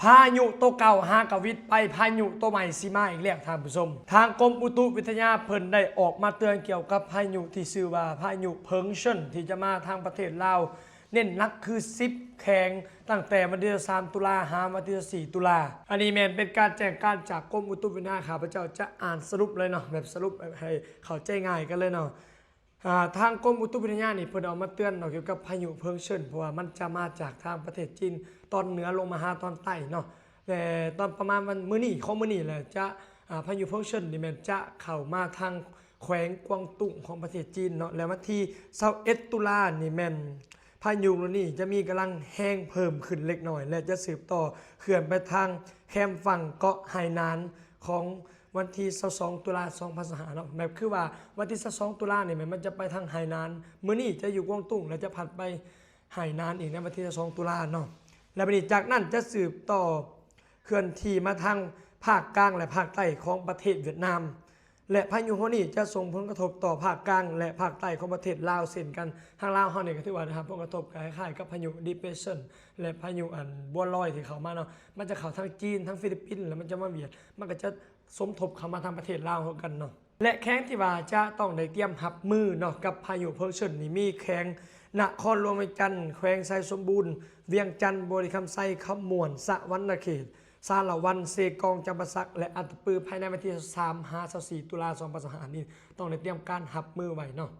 ພາຍຸໂຕເກົ່າຫາກະວິດໄປ, ພາຍຸໂຕໃໝ່ຊິມາອີກແລ້ວທ່ານຜູ້ຊົມ. ທາງກົມອຸຕຸວິທະຍາເພິ່ນໄດ້ອອກມາເຕືອນກ່ຽວກັບພາຍຸທີ່ຊື່ວ່າພາຍຸເພີງເຊິນ ທີ່ຈະມາທາງປະເທດລາວ, ເນັ້ນໜັກຄືສິບແຂວງ, ຕັ້ງແຕ່ວັນທີຊາວສາມຕຸລາຫາວັນທີຊາວສີ່ຕຸລາ. ອັນນີ້ແມ່ນເປັນການແຈ້ງການຈາກກົມອຸຕຸວິທະຍາ, ຂ້າພະເຈົ້າຈະອ່ານສະຫຼຸບເລີຍເນາະ, ແບບສະຫຼຸບໃຫ້ເຂົ້າໃຈງ່າຍກັນເລີຍເນາະ. ອ່າ ທາງກົມອຸຕຸວິທະຍານີ້ເພິ່ນເອົາມາເຕືອນເນາະ ກ່ຽວກັບພາຍຸເພີງເຊິນ ເພາະວ່າມັນຈະມາຈາກທາງປະເທດຈີນຕອນເໜືອລົງມາຫາຕອນໃຕ້ເນາະ ແລະ ຕອນປະມານວັນມື້ນີ້ ຂອງມື້ນີ້ແຫຼະ ຈະ ອ່າ ພາຍຸເພີງເຊິນນີ້ແມ່ນຈະເຂົ້າມາທາງແຂວງກວາງຕຸ້ງຂອງປະເທດຈີນເນາະ ແລະ ວັນທີຊາວເອັດຕຸລານີ້ແມ່ນພາຍຸໂຕນີ້ຈະມີກຳລັງແຮງເພີ່ມຂຶ້ນເລັກນ້ອຍ ແລະ ຈະສືບຕໍ່ເຄື່ອນໄປທາງແຄມຝັ່ງເກາະໄຫໜານຂອງ ວັນທີຊາວສອງຕຸລາສອງພັນຊາວຫ້າເນາະ ແບບຄືວ່າວັນທີຊາວສອງຕຸລານີ້ແມ່ນມັນຈະໄປທາງໄຫໜານ, ມື້ນີ້ຈະຢູ່ກວາງຕຸ້ງ ແລ້ວຈະພັດໄປໄຫໜານອີກໃນວັນທີຊາວສອງຕຸລາເນາະ ແລ້ວບັດນີ້ຈາກນັ້ນຈະສືບຕໍ່ເຄື່ອນທີ່ມາທາງພາກກາງ ແລະ ພາກໃຕ້ຂອງປະເທດຫວຽດນາມ ແລະ ພາຍຸໂທນີ້ຈະສົ່ງຜົນກະທົບຕໍ່ພາກກາງ ແລະ ພາກໃຕ້ຂອງປະເທດລາວເຊັ່ນກັນ. ທາງລາວເຮົານີ້ກໍຖືວ່າໄດ້ຮັບຜົນກະທົບຄ້າຍໆກັບພາຍຸດີເປຣສຊັນ ແລະ ພາຍຸອັນບົວລອຍທີ່ເຂົ້າມາເນາະ, ມັນຈະເຂົ້າທາງຈີນ ທາງຟີລິບປິນ ແລ້ວມັນຈະມາຫວຽດ ມັນກໍຈະ ສົມທົບເຂົ້າມາທາງປະເທດລາວເຮົາກັນເນາະ ແລະ ແຂວງທີ່ວ່າຈະຕ້ອງໄດ້ຕຽມຮັບມືເນາະກັບພາຍຸເພີງເຊິນນີ້ ມີແຂວງນະຄອນຫຼວງວຽງຈັນ, ແຂວງໄຊສົມບູນ, ວຽງຈັນ, ບໍລິຄຳໄຊ, ຄຳມ່ວນ, ສະຫວັນນະເຂດ, ສາລະວັນ, ເຊກອງ, ຈຳປາສັກ ແລະ ອັດຕະປື ພາຍໃນວັນທີຊາວສາມຫາຊາວສີ່ຕຸລາສອງພັນຊາວຫ້ານີ້ ຕ້ອງໄດ້ຕຽມການຮັບມືໄວ້ເນາະ.